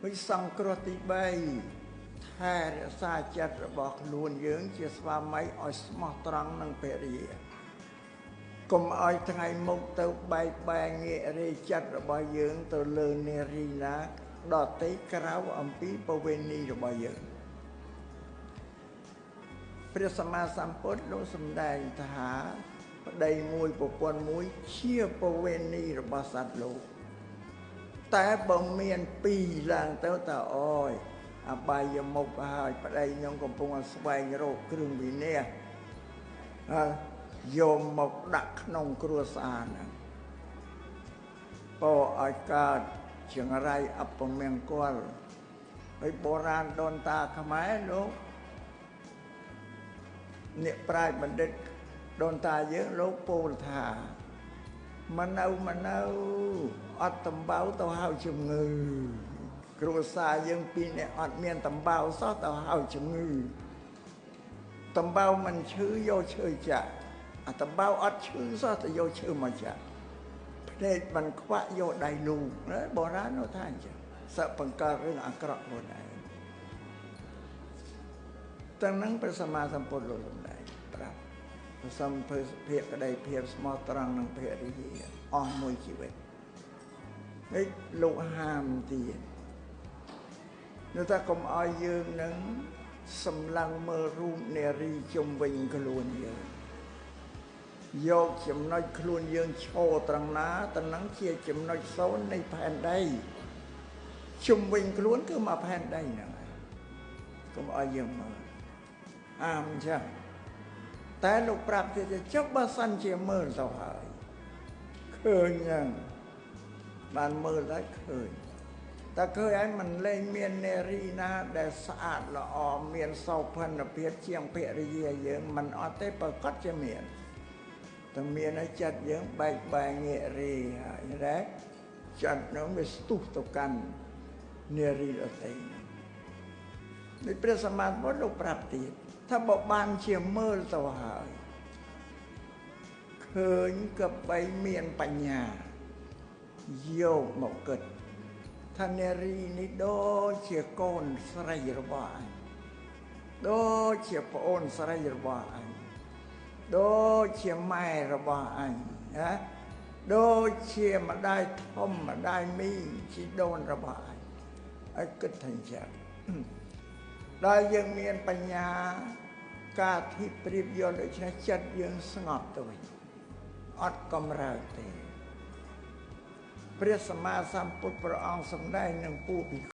វិសង្គ្រោះទី3ថែរក្សាចិត្តរបស់ខ្លួនយើងជាស្វាមីឲ្យស្មោះត្រង់នឹងភរិយាកុំឲ្យថ្ងៃមុខទៅបែកបែងងាករេចិត្តរបស់យើងទៅលើនារីណាដទៃក្រៅអំពីប្រវេណីរបស់យើងព្រះសម្មាសម្ពុទ្ធលោកសម្ដែងថាប្តីមួយប្រពន្ធមួយជាប្រវេណីរបស់សត្វលោកតែបើមានពីរឡើងទៅតើអើយអបាយមុខហើយប្តីខ្ញុំកំពុងស្វែងរកគ្រឿងវិន័យយកមកដាក់ក្នុងគ្រួសារហ្នឹងពោឲ្យកើតចង្រៃអពមង្គលហើយបុរាណដូនតាខ្មែរលោកអ្នកប្រាជ្ញបណ្ឌិតដូនតាយើងលោកពោលថាមកនៅអត់តំបៅទៅហៅជំងឺគ្រួសារយើងពីរអ្នកអត់មានតំបៅសោះទៅហៅជំងឺតំបៅមិនឈឺយកឈើចាក់អាតំបៅអត់ឈឺសោះទៅយកឈើមកចាក់ភ្នែកមិនខ្វាក់យកដៃលូកបុរាណនោះថាអញ្ចឹងសឹកបង្កើតរឿងអាក្រក់ខ្លួនឯងទាំងហ្នឹងព្រះសម្មាសម្ពុទ្ធលោកសម្ដែងប្រាប់សម្ភភាពក្តីភាពស្មោះត្រង់នឹងភរិយាអស់មួយជីវិតនេះលោកហាមទៀតនោះថាកុំឲ្យយើងនឹងសម្លឹងមើលរូបនារីជុំវិញខ្លួនយើងយកចំណុចខ្លួនយើងឈរត្រង់ណាត្រង់ហ្នឹងជាចំណុចសូន្យនៃផែនដីជុំវិញខ្លួនគឺមកផែនដីហ្នឹងហើយកុំឲ្យយើងមើលអាមចឹងតែលោកប្រាប់ទៀតចុះបើសិនជាមើលទៅហើយឃើញហ្នឹងបានមើលទៅឃើញតែឃើញហើយមិនលែងមាននារីណាដែលស្អាតល្អមានសោភ័ណភាពជាងភរិយាយើងមិនអត់ទេប្រកាសជាមានតែមានឲ្យចិត្តយើងបែកបែងងាករេហើយណាចិត្តនោះវាស្ទុះទៅកាន់នារីដទៃនេះព្រះសម្មាសម្ពុទ្ធលោកប្រាប់ទៀតថាបើបានជាមើលទៅហើយឃើញក៏បីមានបញ្ញាយកមកគិតថានារីនេះដូចជាកូនស្រីរបស់អញដូចជាប្អូនស្រីរបស់អញដូចជាម៉ែរបស់អញណាដូចជាម្ដាយធំម្ដាយមីជីដូនរបស់អញឲ្យគិតថាអញ្ចឹងដល់យើងមានបញ្ញាការធៀបប្រៀបយល់ដូច្នេះចិត្តយើងស្ងប់ទៅវិញអត់កំរើកទេព្រះសម្មាសម្ពុទ្ធព្រះអង្គសម្ដែងនឹងពួកភិក្